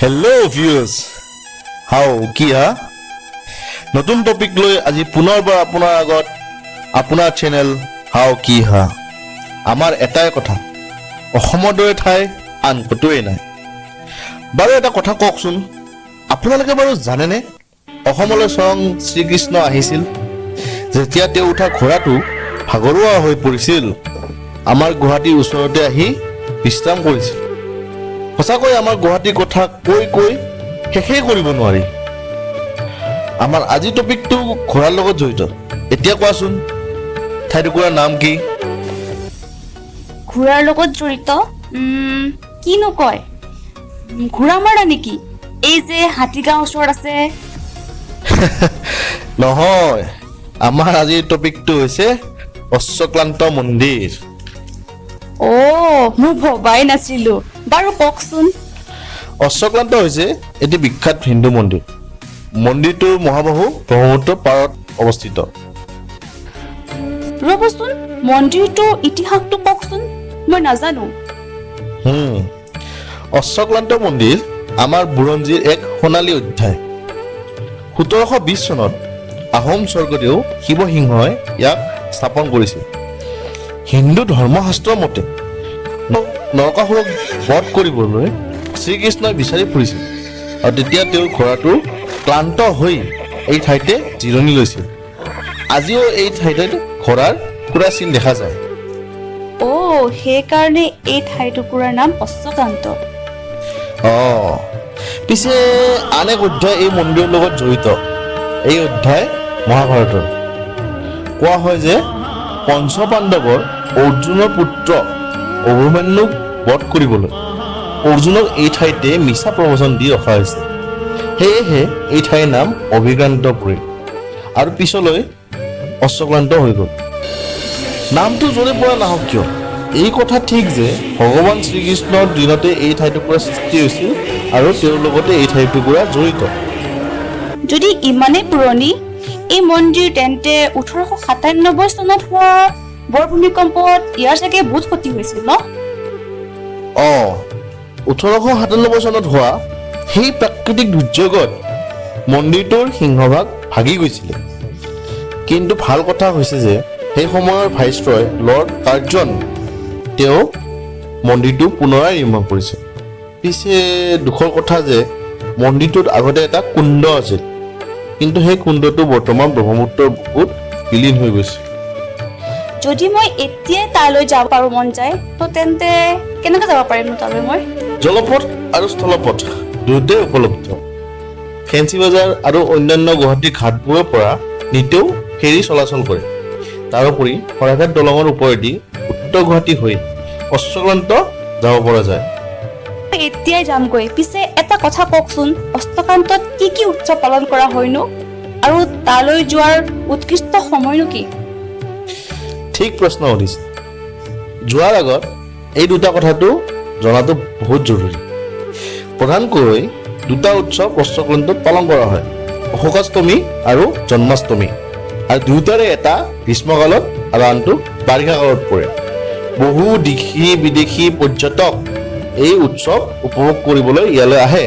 Hello' viewers, হাও কি হা, নতুন টপিক লৈ আজি পুনৰবাৰ আপোনাৰ আগত আপোনাৰ চেনেল হাও কি হা। আমাৰ এটাই কথা, অসমৰ দৰে ঠাই আন ক'তোৱেই নাই। বাৰু এটা কথা কওকচোন, আপোনালোকে বাৰু জানেনে অসমলৈ স্বয়ং শ্ৰীকৃষ্ণ আহিছিল? যেতিয়া তেওঁ উঠা ঘোঁৰাটো ভাগৰুৱা হৈ পৰিছিল, আমাৰ গুৱাহাটীৰ ওচৰতে আহি বিশ্ৰাম কৰিছিল। সঁচাকৈ আমাৰ গুৱাহাটীৰ কথা কৈ কৈ শেষেই কৰিব নোৱাৰি। আমাৰ আজিৰ টপিকটো ঘোঁৰাৰ লগত জড়িত। এতিয়া কোৱাচোন, ঠাইটুকুৰাৰ নাম কি? ঘোঁৰাৰ লগত জড়িত, কিনো কয়, ঘোঁৰামাৰা নেকি? এই যে হাতীগাঁও ওচৰত আছে? নহয়, আমাৰ আজিৰ টপিকটো হৈছে অশ্বক্লান্ত মন্দিৰ। অ', মই ভবাই নাছিলো। বাৰু কওকচোন। অশ্বক্লান্ত হৈছে এটি বিখ্যাত হিন্দু মন্দিৰ। মন্দিৰটোৰ মহাবাহু ব্ৰহ্মপুত্ৰ পাৰত অৱস্থিত। ৰ'বচোন, মন্দিৰটোৰ ইতিহাসটো কওকচোন, মই নাজানো। অশ্বক্লান্ত মন্দিৰ আমাৰ বুৰঞ্জীৰ এক সোণালী অধ্যায়। 1720 চনত আহোম স্বৰ্গদেউ শিৱসিংহই ইয়াক স্থাপন কৰিছিল। হিন্দু ধৰ্মশাস্ত্ৰৰ মতে নৰকাসুৰক বধ কৰিবলৈ শ্ৰীকৃষ্ণই বিচাৰি ফুৰিছিল আৰু তেতিয়া তেওঁৰ ঘোঁৰাটো ক্লান্ত হৈ এই ঠাইতে জিৰণি লৈছিল। আজিও এই ঠাইতে ঘোঁৰাৰ খুৰা চিন দেখা যায়। অ', সেইকাৰণে এই ঠাইটুকুৰাৰ নাম অশ্বক্লান্ত। পিছে আন এক অধ্যায় এই মন্দিৰৰ লগত জড়িত। এই অধ্যায় মহাভাৰতৰ। কোৱা হয় যে পঞ্চপাণ্ডৱৰ অৰ্জুনৰ পুত্ৰ অভিমন্যুক বধ কৰিবলৈ অৰ্জুনক এই ঠাইতে মিছা প্ৰবচন দি ৰখা হৈছে। সেয়েহে এই ঠাইৰ নাম অভিক্ৰান্ত পৰিল আৰু পিছলৈ অশ্বক্লান্ত হৈ গ'ল। নামটো য'ৰে পৰা নাহক কিয়, এই কথা ঠিক যে ভগৱান শ্ৰীকৃষ্ণৰ দিনতে এই ঠাইটুকুৰা সৃষ্টি হৈছিল আৰু তেওঁৰ লগতে এই ঠাইটুকুৰা জড়িত। যদি ইমানেই পুৰণি এই মন্দিৰ, তেন্তে 1897 চনত হোৱা বৰ ভূমিকম্পত ইয়াৰ চাগে বহুত ক্ষতি হৈছিল ন? 1897 চনত হোৱা সেই প্ৰাকৃতিক দুৰ্যোগত মন্দিৰটোৰ সিংহভাগ ভাগি গৈছিলে। কিন্তু ভাল কথা হৈছে যে সেই সময়ৰ ভাইচৰয় লৰ্ড কাৰ্জন, তেওঁ মন্দিৰটো পুনৰাই নিৰ্মাণ কৰিছে। পিছে দুখৰ কথা যে মন্দিৰটোত আগতে এটা কুণ্ড আছিল, কিন্তু সেই কুণ্ডটো বৰ্তমান ব্ৰহ্মপুত্ৰৰ বুকুত বিলীন হৈ গৈছে। যদি মই এতিয়াই তালৈ যাব পাৰোঁ, মন যায়, তো তেন্তে কেনেকৈ যাব পাৰিমনো তালৈ মই? জলপথ আৰু স্থলপথ দুয়োটাই উপলব্ধ। ফেঞ্চি বজাৰ আৰু অন্যান্য গুৱাহাটীৰ ঘাটবোৰৰ পৰা নিতৌ ফেৰী চলাচল কৰে। তাৰোপৰি শৰাইঘাট দলঙৰ ওপৰেদি উত্তৰ গুৱাহাটী হৈ অশ্বক্লান্ত যাব পৰা যায়। মই এতিয়াই যামগৈ। পিছে এটা কথা কওকচোন, অশ্বক্লান্তত কি কি উৎসৱ পালন কৰা হয়নো আৰু তালৈ যোৱাৰ উৎকৃষ্ট সময়নো কি? ঠিক প্ৰশ্ন সুধিছে। যোৱাৰ আগত এই দুটা কথাটো জনাটো বহুত জৰুৰী। প্ৰধানকৈ দুটা উৎসৱ অশ্বক্লান্তত পালন কৰা হয়, অশোকাষ্টমী আৰু জন্মাষ্টমী। আৰু দুয়োটাৰে এটা গ্ৰীষ্মকালত আৰু আনটো বাৰিষা কালত পৰে। বহু দেশী বিদেশী পৰ্যটক এই উৎসৱ উপভোগ কৰিবলৈ ইয়ালৈ আহে।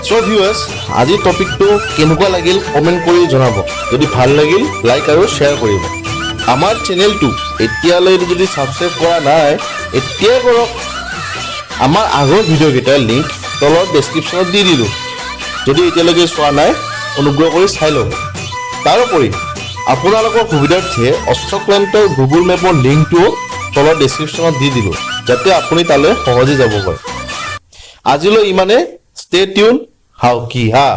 চ' ভিউৱাৰ্ছ, আজিৰ টপিকটো কেনেকুৱা লাগিল কমেণ্ট কৰি জনাব। যদি ভাল লাগিল, লাইক আৰু শ্বেয়াৰ কৰিব। আমাৰ চেনেলটো এতিয়ালৈ যদি ছাবস্ক্ৰাইব কৰা নাই, এতিয়াই কৰক। আমাৰ আগৰ ভিডিঅ'কেইটাৰ লিংক তলৰ ডেছক্ৰিপশ্যনত দি দিলোঁ। যদি এতিয়ালৈকে চোৱা নাই, অনুগ্ৰহ কৰি চাই ল'ব। তাৰোপৰি আপোনালোকৰ সুবিধাৰ্থে অশ্বক্লান্তৰ গুগল মেপৰ লিংকটোও তলৰ ডেছক্ৰিপশ্যনত দি দিলোঁ, যাতে আপুনি তালৈ সহজে যাব পাৰে। আজিলৈ ইমানে। ষ্টে টিউন, হাও কি হা।